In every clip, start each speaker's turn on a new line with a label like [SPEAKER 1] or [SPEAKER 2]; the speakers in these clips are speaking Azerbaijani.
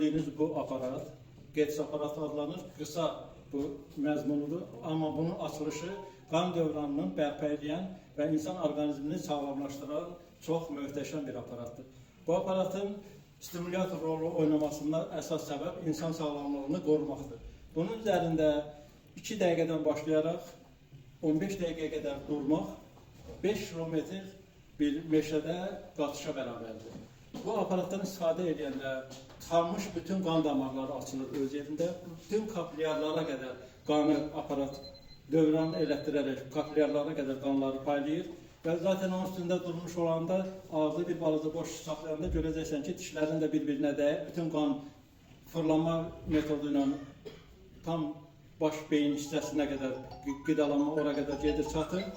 [SPEAKER 1] Gördüyünüz bu aparat Getz aparatı adlanır. Qısa bu məzmunudur, amma bunun açılışı qan dövranını bərpa edən və insan orqanizmini sağlamlaşdıran çox möhtəşəm bir aparatdır. Bu aparatın stimulyator rolu oynamasında əsas səbəb insan sağlamlığını qorumaqdır. Bunun üzərində 2 dəqiqədən başlayaraq 15 dəqiqəyə qədər durmaq 5 kilometr bir meşədə qaçışa bərabərdir. Bu aparatdan istifadə edəndə tıxanmış bütün qan damarları açılır öz yerində. Bütün kapilyarlara qədər qanı aparat dövran elətdirərək kapilyarlara qədər qanları paylayır. Və zaten onun üstündə durmuş olanda ağzı bir balaca boş saxlayanda görəcəksən ki, dişlərin də bir-birinə dəyir. Bütün qan fırlanma metodu ilə tam baş beyin hissəsinə qədər qidalanma ora qədər gedir, çatır.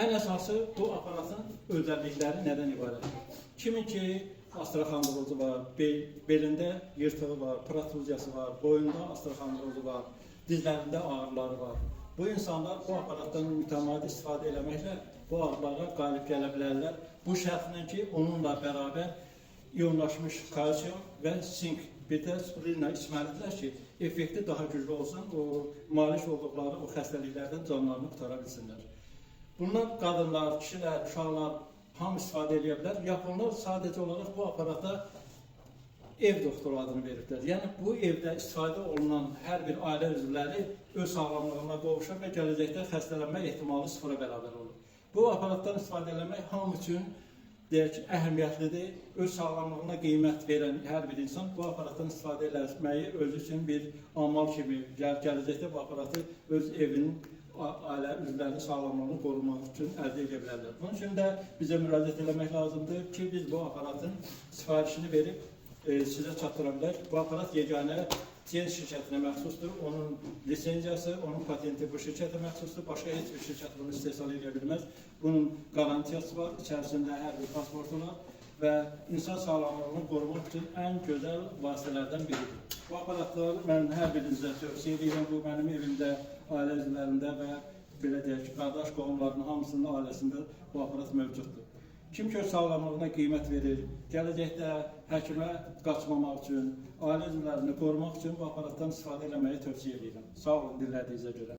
[SPEAKER 1] Ən əsası bu aparatın özəllikləri nədən ibarətdir? Kimin ki osteoxondrozu var, belində yırtığı var, protruziyası var, boyunda osteoxondrozu var, dizlərində ağrıları var. Bu insanlar bu aparatdan mütəmadi istifadə eləməklə bu ağrılara qalib gələ bilərlər. Bu şərtlə ki, onunla bərabər iyonlaşmış kalsium və sink bir də spirulina içməlidirlər ki, effekti daha güclü olsun, o malik olduqları o xəstəliklərdən canlarını qurtara bilsinlər. Bundan qadınlar, kişilər, uşaqlar hamı istifadə edə bilər. Yaponlar sadəcə olaraq bu aparata ev doktoru adını veriblər. Yəni bu evdə istifadə olunan hər bir ailə üzvləri öz sağlamlığına qovuşur və gələcəkdə xəstələnmə ehtimalı sıfıra bərabər olur. Bu aparatdan istifadə eləmək hamı üçün deyək ki, əhəmiyyətlidir. Öz sağlamlığına qiymət verən hər bir insan bu aparatdan istifadə eləməyi özü üçün bir amal kimi gələcəkdə bu aparatı öz evinin ailə üzvlərinin sağlamlığını qorumaq üçün əldə edə bilərlər. Bunun üçün də bizə müraciət eləmək lazımdır ki, biz bu aparatın sifarişini verib sizə çatdıra bilər. Bu aparat yeganə TİENS şirkətinə məxsusdur. Onun lisenziyası, onun patenti bu şirkətə məxsusdur. Başqa heç bir şirkət bunu istehsal edə bilməz. Bunun qarantiyası var, içərisində hər bir pasportu var və insan sağlamlığını qorumaq üçün ən gözəl vasitələrdən biridir. Bu aparatları mən hər birinizə tövsiyə edirəm. Bu mənim evimdə, ailə üzvlərində və belə deyək ki, qardaş qohumlarının hamısının ailəsində bu aparat mövcuddur. Kim ki öz sağlamlığına qiymət verir, gələcəkdə həkimə qaçmamaq üçün, ailə üzvlərini qorumaq üçün bu aparatdan istifadə eləməyi tövsiyə edirəm. Sağ olun dinlədiyinizə görə.